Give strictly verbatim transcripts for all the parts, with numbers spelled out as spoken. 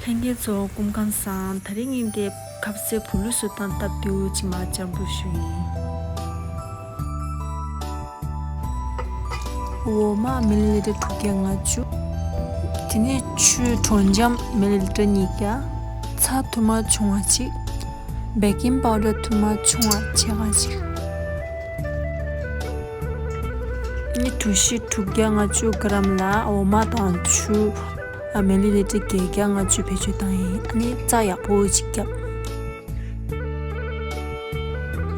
ལྷན་རྒྱས་ཚོ་སྐུ་ཁམས་བཟང་། དེ་རིང་ངས་འདི་ཁ་ཟས་བོ་ལུ་སོ་དང་སྟབས་བདེ་བོ་ཅིག་མར་སྤྱན་འབུལ་ཞུ་ཡིན། འོ་མ་མི་ལི་ལི་ཊར་དྲུག་བརྒྱ་ལྔ་བཅུ། དེ་ནས་ཆུ་དྲོ་འཇམ་མི་ལི་ལི་ཊར་ཉིས་བརྒྱ། ཚྭ་ཐུར་མ་ཆུང་བ་གཅིག། བེ་ཀིང་པའུ་ཌར་ཐུར་མ་ཆུང་བ་ཕྱེད་ཀ་གཅིག། ཨ་ནི་གྲོ་ཞིབ་དྲུག་བརྒྱ་ལྔ་བཅུ་གྲམ་ལ་འོ་མ་དང་ཆུ་མི་ལི་ལི་ཊར་བརྒྱད་བརྒྱ་ལྔ་བཅུ་བེད་སྤྱོད་བཏང་ཡིན། ཨ་ནི་རྩ་ཡག་པོ་ཅིག་བརྒྱབ།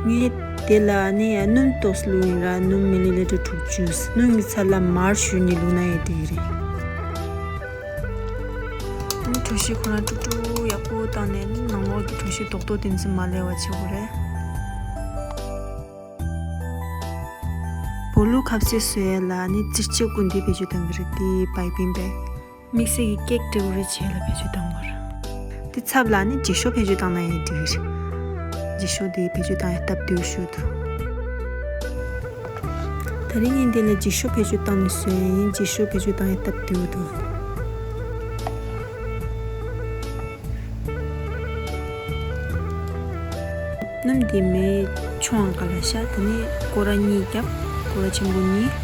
ངས་དེ་ལ་ཨ་ནི་སྣུམ་ཏོག་ཙམ་བླུགས་ཡིན་ར། སྣུམ་མི་ལི་ལི་ཊར་དྲུག་ཅུ། སྣུམ་གྱི་ཚབ་ལ་མར་ཞུ་ནས་བླུགས་ན་ཡང་འགྲིག་གི་རེད། ཨ་ནི་གྲོ་ཞིབ་ཁོ་རང་དཀྲུག་དཀྲུག་ཡག་པོ་བཏང་ནས་ནང་ལོགས་ཀྱི་གྲོ་ཞིབ་རྡོག་རྡོག་དེ་ཚོ་མ་ལས་པ་བྱེད་དགོས་རེད། བོ་ལུ་ཁ་ཟས་བཟོ་ཡས་ལ་ནི་རྩི་ལྕེ་ཀུན་འདི་བེད་སྤྱོད་གཏང་གི་རེད། དེ་པའི་པིང་བེག་དམིགས་བསལ་གྱི་ཀེག་འདྲ་བོ་རེ་བྱས་ལ་བེད་སྤྱོད་གཏང་དགོས་རེད། དེ་ཚབ་ལ་ནི་འགྱིག་ཤོག་བེད་སྤྱོད་གཏང་ན་ཡང་འགྲིག་གི་རེད། འགྱིག་ཤོག་དེ་བེད་སྤྱོད་གཏང་ཡས་སྟབས་བདེ་ཤོས་འདུག་དེ་རིང་ངས་འདི་ལ་འགྱིག་ཤོག་བེད་སྤྱོད་གཏང་ནས་བཟོ་ཡས་ཡིན། འགྱིག་ཤོག་བེད་སྤྱོད་གཏང་ཡས་སྟབས་བདེ་བོ་འདུག་སྣུམ་འདི་མེ་ཆུང་བ་ག་ལ་བཞག་དེ་ནས་སྐོར་ར་གཉིས་བརྒྱབ། སྐོར་ར་ཆེན་པོ་གཉིས།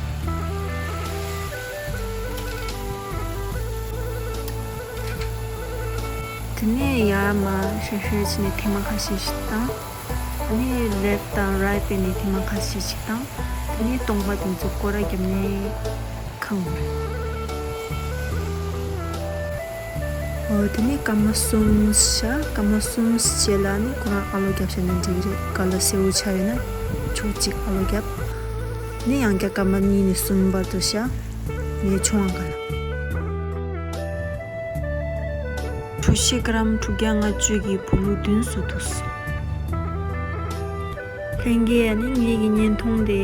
དེ་ནས་ཡར་མར་ཧྲེ་ཧྲེ་བྱས་ནས་ཐེངས་མ་ཁ་ཤས་ཤིག་བཏང་། དེ་ནས་ལེཕ་དང་རའིཊ་བྱས་ནས་ཐེངས་མ་ཁ་ཤས་ཤིག་བཏང་། དེ་ནས་སྟོང་པ་དེ་ཚོ་སྐོར་ར་བརྒྱབ་ནས་གང་། འོ་དེ་ནས་སྐར་མ་གསུམ་བཞག་སྐར་མ་གསུམ་རྗེས་ལ་ནི་ཁོ་རང་ཨ་ལོ་བརྒྱབ་བཞག་ན་འགྲིག་གི་རེད། ཀ་ལར་སེར་པོ་ཆགས་ཡོད་ན་ཕྱོགས་གཅིག་ཨ་ལོ་བརྒྱབ། ནི་ཡང་བསྐྱར་སྐར་མ་གཉིས་ནས་གསུམ་བར་དུ་བཞག་མེ་ཆུང་བ་ག་ལ། གྲོ་ཞིབ་གྲམ་དྲུག་བརྒྱ་ལྔ་བཅུ་གི་བོ་ལུ་བདུན་བཟོ་ཐུབ་སོང་། ལྷན་རྒྱས་ནི་ངེད་ཀྱི་བརྙན་ཐུང་དེ་